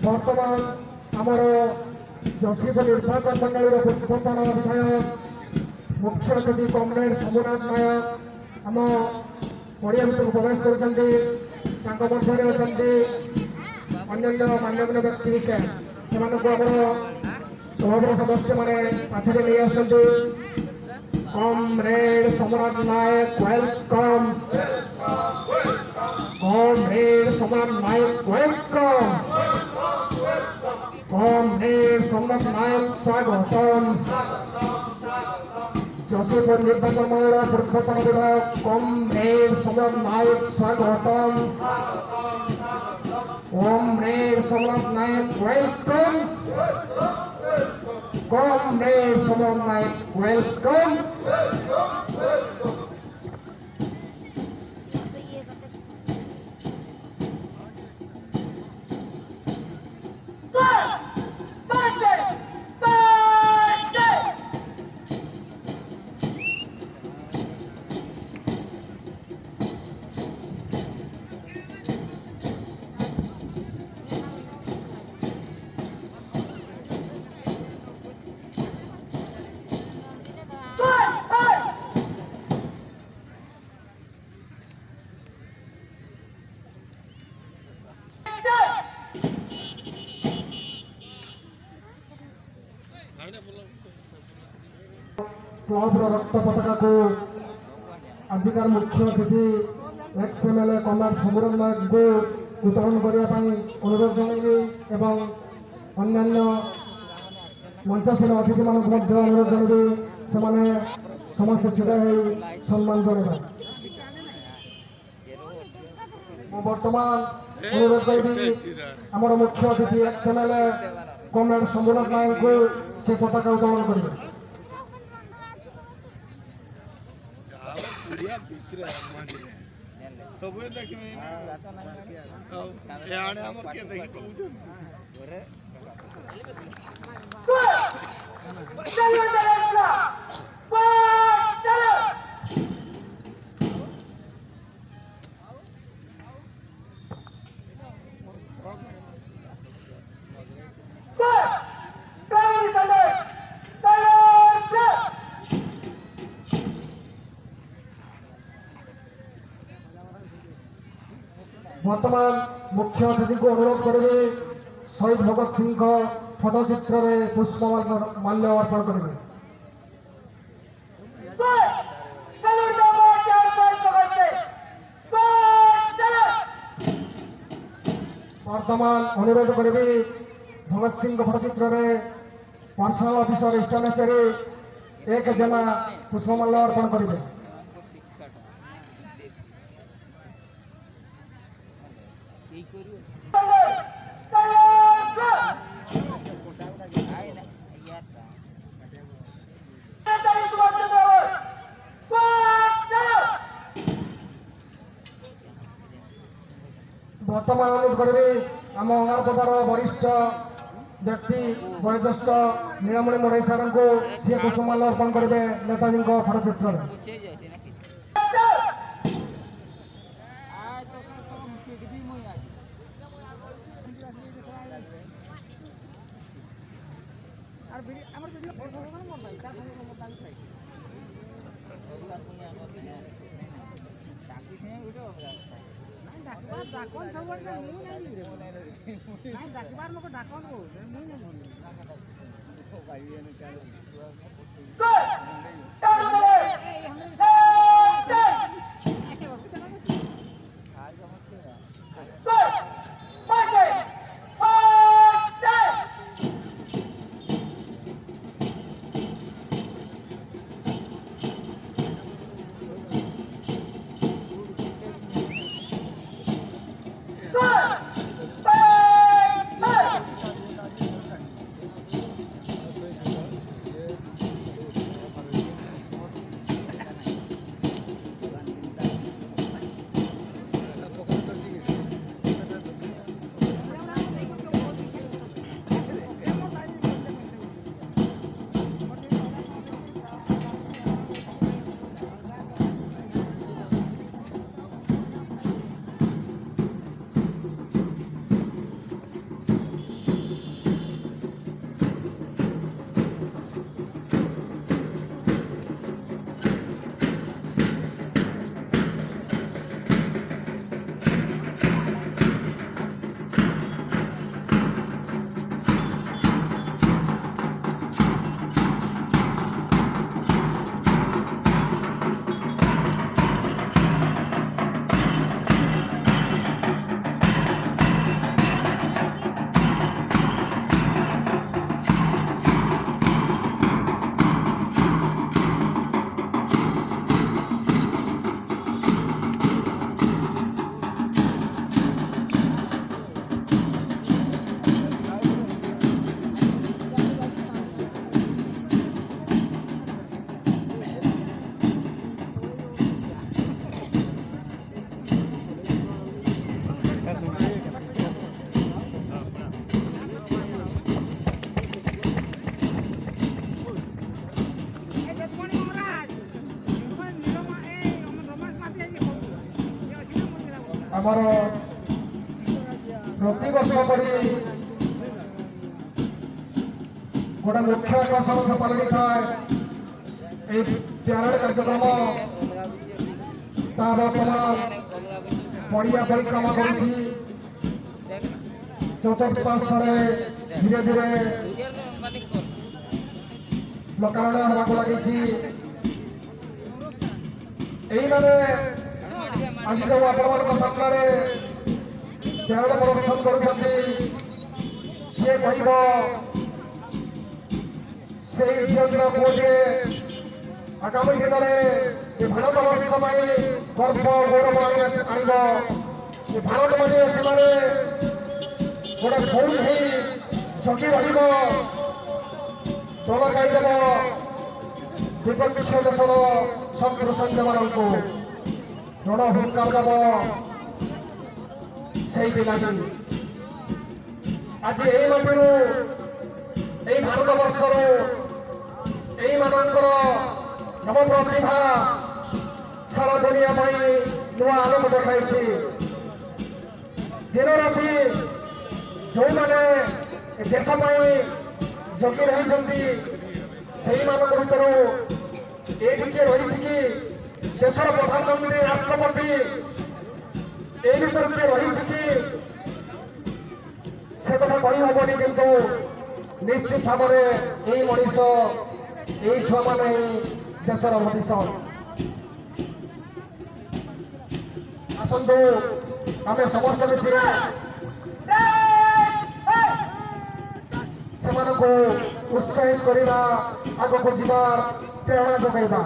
ବର୍ତ୍ତମାନ ଆମର ଯଶୀପୁର ନିର୍ବାଚନ ମଣ୍ଡଳୀର ପୂର୍ବତନ ବିଧାୟକ ମୁଖ୍ୟ ଅତିଥି କମ୍ରେଡ୍ ସୋମନାଥ ନାୟକ ଆମ ପଡ଼ିଆ ଭିତରକୁ ପ୍ରବେଶ କରୁଛନ୍ତି। ତାଙ୍କ ମଧ୍ୟରେ ଅଛନ୍ତି ଅନ୍ୟାନ୍ୟ ମାନ୍ୟଗଣ୍ୟ ବ୍ୟକ୍ତି ବିଶେଷ, ସେମାନଙ୍କୁ ଆମର କ୍ଲବର ସଦସ୍ୟମାନେ ପାଛୋଟି ନେଇ ଆସୁଛନ୍ତି। Comrade Somnath Nayak welcome, comrade Somnath Nayak welcome, comrade Somnath Nayak ସ୍ୱାଗତମ୍। Jashipur ନିର୍ବାଚନ ମଣ୍ଡଳୀର ପୂର୍ବତନ ବିଧାୟକ କମ୍ରେଡ୍ ସୋମନାଥ ନାୟକ ସ୍ୱାଗତମ୍। Comrade Somnath Nayak welcome, comrade Somnath Nayak welcome. କ୍ଲବର ରକ୍ତ ପତାକାକୁ ଆଜିକାର ମୁଖ୍ୟ ଅତିଥି ଏକ୍ସ ଏମ୍ଏଲ୍ଏ କମ୍ରେଡ୍ ସମୀରନ ନାୟକଙ୍କୁ ଉତ୍ତୋଳନ କରିବା ପାଇଁ ଅନୁରୋଧ ଜଣାଇବି ଏବଂ ଅନ୍ୟାନ୍ୟ ମଞ୍ଚାସୀନ ଅତିଥିମାନଙ୍କୁ ମଧ୍ୟ ଅନୁରୋଧ ଜଣାଇବି, ସେମାନେ ସମସ୍ତେ ଛିଡ଼ା ହୋଇ ସମ୍ମାନ ଜଣାଇବା। ମୁଁ ବର୍ତ୍ତମାନ ଅନୁରୋଧ କରିବି ଆମର ମୁଖ୍ୟ ଅତିଥି ଏକ୍ସ ଏମ୍ଏଲ୍ଏ କମ୍ରେଡ୍ ସମୀରନ ନାୟକଙ୍କୁ ସେ ପତାକା ଉତ୍ତୋଳନ କରିବେ। ସବୁବେଳେ ଦେଖିବି ଇଆଡ଼େ ଆମର କିଏ ଦେଖି କହୁଛନ୍ତି। ବର୍ତ୍ତମାନ ମୁଖ୍ୟ ଅତିଥିଙ୍କୁ ଅନୁରୋଧ କରିବି ଶହୀଦ ଭଗତ ସିଂଙ୍କ ଫଟୋଚିତ୍ରରେ ପୁଷ୍ପମାଲ୍ୟ ଅର୍ପଣ କରିବେ। ବର୍ତ୍ତମାନ ଅନୁରୋଧ କରିବି ଭଗତ ସିଂଙ୍କ ଫଟୋଚିତ୍ରରେ ପର୍ସନାଲ ଅଫିସର ଇଷ୍ଟାନାଚାରୀ ଏକ ଜେନା ପୁଷ୍ପମାଲ୍ୟ ଅର୍ପଣ କରିବେ। ବର୍ତ୍ତମାନ ଅନୁରୋଧ କରିବି ଆମ ଅଙ୍ଗାରପଦାର ବରିଷ୍ଠ ବ୍ୟକ୍ତି ବୟୋଜ୍ୟେଷ୍ଠ ନୀଳମଣି ମଢେଇ ସାରଙ୍କୁ ସିଏ ପୁଷ୍ପମାଲ୍ୟ ଅର୍ପଣ କରିବେ ନେତାଜୀଙ୍କ ଫଟୋଚିତ୍ରରେ। ଆମର ପ୍ରତିବର୍ଷ ପରି ଗୋଟେ ମୁଖ୍ୟ ଆକର୍ଷଣ ସେ ପାଲଟିଥାଏ ଏଇ ପ୍ୟାରେଡ କାର୍ଯ୍ୟକ୍ରମ। ତା ବର୍ତ୍ତମାନ ପଡ଼ିଆ ପରିକ୍ରମା କରୁଛି। ଚତୁର୍ପାର୍ଶ୍ୱରେ ଧୀରେ ଧୀରେ ଲୋକାରଣ୍ୟ ହେବାକୁ ଲାଗିଛି। ଏଇମାନେ ଆଜି ଯେଉଁ ଆପଣମାନଙ୍କ ସାମ୍ନାରେ ପ୍ୟାରେଡ ପ୍ରଦର୍ଶନ କରୁଛନ୍ତି, କିଏ କହିବ ସେଇ ଝିଅ କିମ୍ବା ପୁଅଟିଏ ଆଗାମୀ ଦିନରେ ଏ ଭାରତବର୍ଷ ପାଇଁ ଗର୍ବ ଗୌରବ ଆଣି ଆଣିବ। ଏ ଭାରତ ମାଟିରେ ସେମାନେ ଗୋଟେ ଫୌଜ ହେଇ ଜଗି ରହିବ, ଟଳକାଇଦେବ ବିପକ୍ଷ ଦେଶର ଶତ୍ରୁ ସୈନ୍ୟମାନଙ୍କୁ, ରଣ ହୁଙ୍କାର ଦେବ ସେଇ ପିଲାଟି। ଆଜି ଏଇ ମାଟିରୁ, ଏଇ ଭାରତବର୍ଷରୁ ଏଇମାନଙ୍କର ନବପ୍ରତିଭା ସାରା ଦୁନିଆ ପାଇଁ ନୂଆ ଆଲୋକ ଦେଖାଇଛି। ଦିନ ରାତି ଯେଉଁମାନେ ଦେଶ ପାଇଁ ଜଗି ରହିଛନ୍ତି, ସେଇମାନଙ୍କ ଭିତରୁ ଏଇଠି କିଏ ରହିଛି କି? ଦେଶର ପ୍ରଧାନମନ୍ତ୍ରୀ, ରାଷ୍ଟ୍ରପତି, ଏଇ ଭିତରୁ କିଏ ରହିଛି କି, ସେ କଥା କହିହେବନି। କିନ୍ତୁ ନିଶ୍ଚିତ ଭାବରେ ଏଇ ମଣିଷ, ଏଇ ଛୁଆମାନେ ହିଁ ଦେଶର ଭବିଷ୍ୟତ। ଆସନ୍ତୁ ଆମେ ସମସ୍ତେ ମିଶି ସେମାନଙ୍କୁ ଉତ୍ସାହିତ କରିବା, ଆଗକୁ ଯିବାର ପ୍ରେରଣା ଯୋଗାଇବା।